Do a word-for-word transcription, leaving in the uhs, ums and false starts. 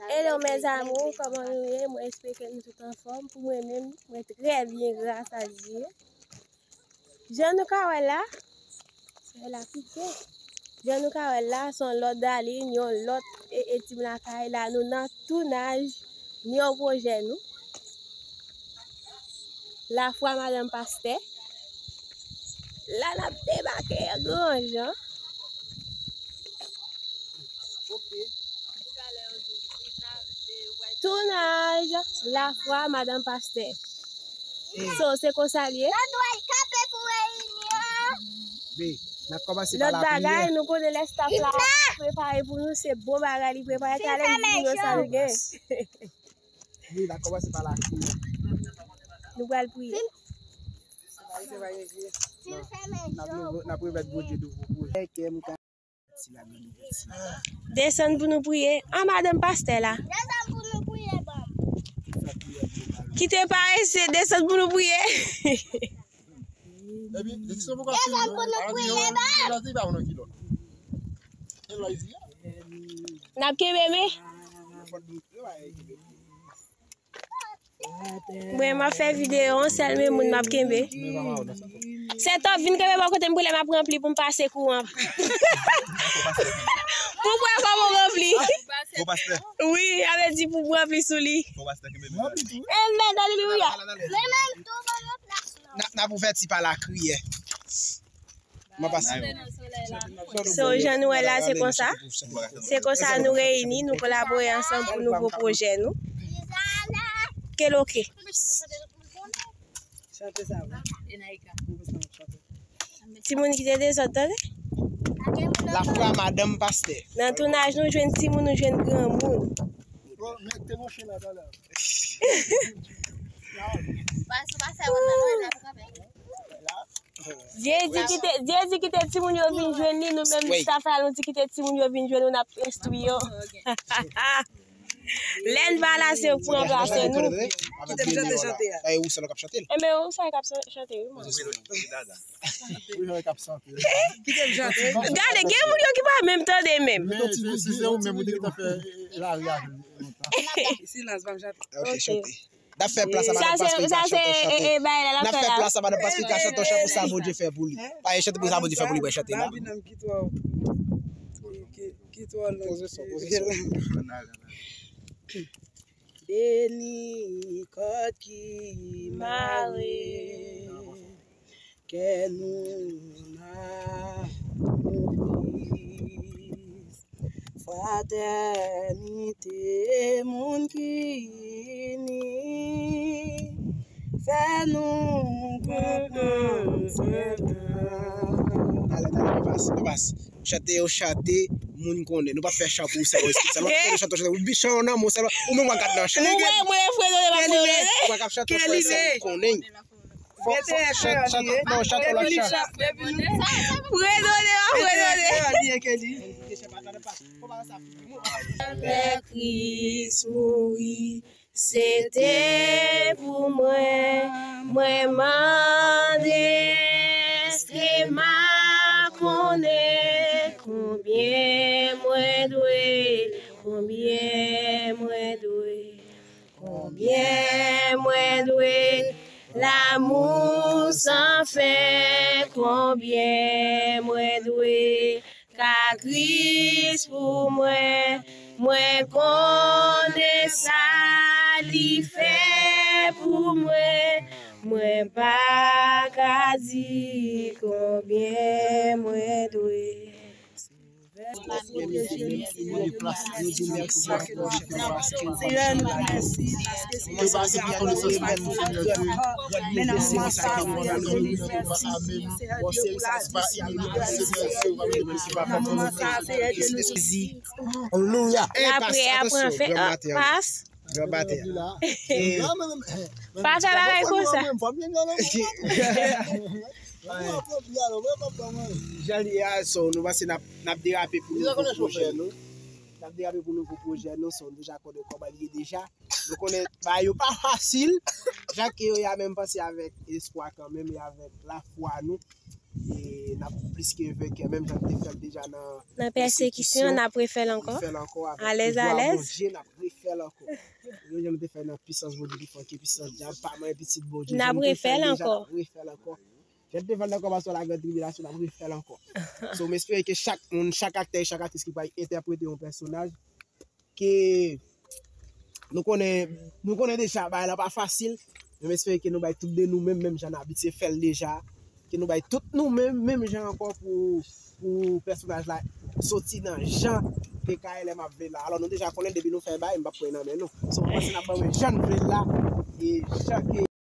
Hello mes amours, kòman nou ye? Mwen espere ke nou tout anfòm. Pou mwen menm, mwen trè byen, gras a Dye. Jan nou ka wè la, se la pike. Jan nou ka wè la, se yon lòt dalin, yon lòt e, e team lakay la. Nou nan tounaj nouvo pwojè nou. Lafwa madanm pastè. La n ap debake an gran jan. Tounaj lafwa madanm pastè. So, se konsa l ye. N ap kanpe pou reyinyon. Be, n ap kòmanse pa lapriyè. Lòt bagay, nou konnen lè staff la prepare pou nou, se bon bagay li prepare. Talè li di nou sa nou gen. Wi, n ap kòmanse pa lapriyè. Nou pral priye. N ap, n ap remèt Bondye nouvo pwojè. Desann pou nou priye. An, madanm pastè la. Desann pou nou priye, ban m. Kite parese, desann pou nou priye. Desann pou nou priye, ban m. N ap kenbe men. Mwen, m ap fè videyo, yon sèl men moun m ap kenbe. Sètòp, vin kenbe bò kote m pou lè m ap ranpli pou m pase kouran. Pou m wè kòman w ranpli. Wi, sa vle di pou m ranpli sou li. Amen, alelouya. N ap ouvèti pa lapriyè. Mwen pase. So, jan nou wè la, se konsa. Se konsa nou reyini, nou kolabore ansanm pou nouvo pwojè nou. Keloke. Timoun kite dezòd, tande? Lafwa madanm pastè. Nan tounaj, nou jwenn timoun, nou jwenn granmoun. Jezi kite, Jezi kite timoun yo vin jwenn li, nou menm staff la, nou di kite timoun yo vin jwenn nou, n ap enstwi yo. Lè n pa la, se yo k pou ranplase nou. Kite m chante chante a. Enben, ou sa k ap chante, wi, mwen. Kite m chante. Gade, gen moun yo ki pa menm tande menm. Men, si se ou menm, ou te gentan fè lari a lontan. Silans, ban m chante. Ok, chante. N ap fè plas a madanm Paskil ka chante yon chante. N ap fè plas a madanm Paskil ka chante yon chante pou sa Bondye fè pou li. Pa gen chante pou sa Bondye fè pou li, mwen chante la. Beni kòd ki mare. Kè nou nan Kris, fratènite, moun ki ini, fè nou kontan sèlman. Talè, talè, nou pase, nou pase. Chante yo chante, moun konnen. Nou pa fè chan pou ou sèlman, espesyaman. Chante yo chante, chante. Ou bi chan nan men w sèlman. Ou menm w ap gad nan chan. Mwen, mwen, fredole, pa fredole. Ou pa ka chante, fè sèlman konnen. Fò, fò, chan, chan, non, chante lòt chan. Fredole, pa fredole. Lè Kris mouri, se te pou mwen. Mwen mande, èske m a konnen konbyen mwen dwe, konbyen mwen dwe? Konbyen mwen dwe lanmou san fen? Konbyen mwen dwe ka Kris pou mwen? Mwen konnen sa li fè pou mwen. Mwen pa ka di konbyen mwen dwe. Senyè, nou di w mèsi paske w fè pase. Senyè, nou di w mèsi paske se konsa ke w mennen nou sa, Senyè Dye, mèsi, Senyè Dye, pou lavi, Senyè Dye, pou moman sa, Senyè Dye, nou. Alelouya. Lapre a pran fen, pas. Gran batè. Pa fè bagay konsa. Jan li ye a, so, nou panse n ap, n ap derape pou nouvo pwojè nou. N ap derape pou nouvo pwojè nou, so, nou deja konnen kòman li ye deja. Nou konnen bagay yo pa fasil. Jan ke yo ye a, men m panse avèk espwa kanmenm e avèk lafwa nou, E n ap plis ke venkè, menm jan n te fè l deja nan Nan pèsekisyon, n ap refè l ankò. Refè l ankò avèk Alèz, pouvwa alèz. Bondye, n ap refè l ankò. Menm jan n te fè nan pisans Bondye ki fòke pisans dyab pa manyen pitit Bondye. N ap Jan n te refè fè l deja, ankò. N ap refè l ankò. Jan n te fè l nan kòmansman lagrand tribilasyon, n ap refè l ankò. So, m espere ke chak moun, chak aktè e chak aktris ki pral entèprete yon pèsonaj, ke nou konnen, nou konnen deja bagay la pa fasil, men m espere ke nou bay tout de nou menm, menm jan n abitye fè l deja, ke nou bay tout nou menm, menm jan ankò pou, pou pèsonaj la soti nan jan ke K L M ap vle la. Alò, nou deja konnen depi nou fè bagay, m p ap pran nan men nou. So, m panse n ap ban mwen jan n vle l la, e jan ke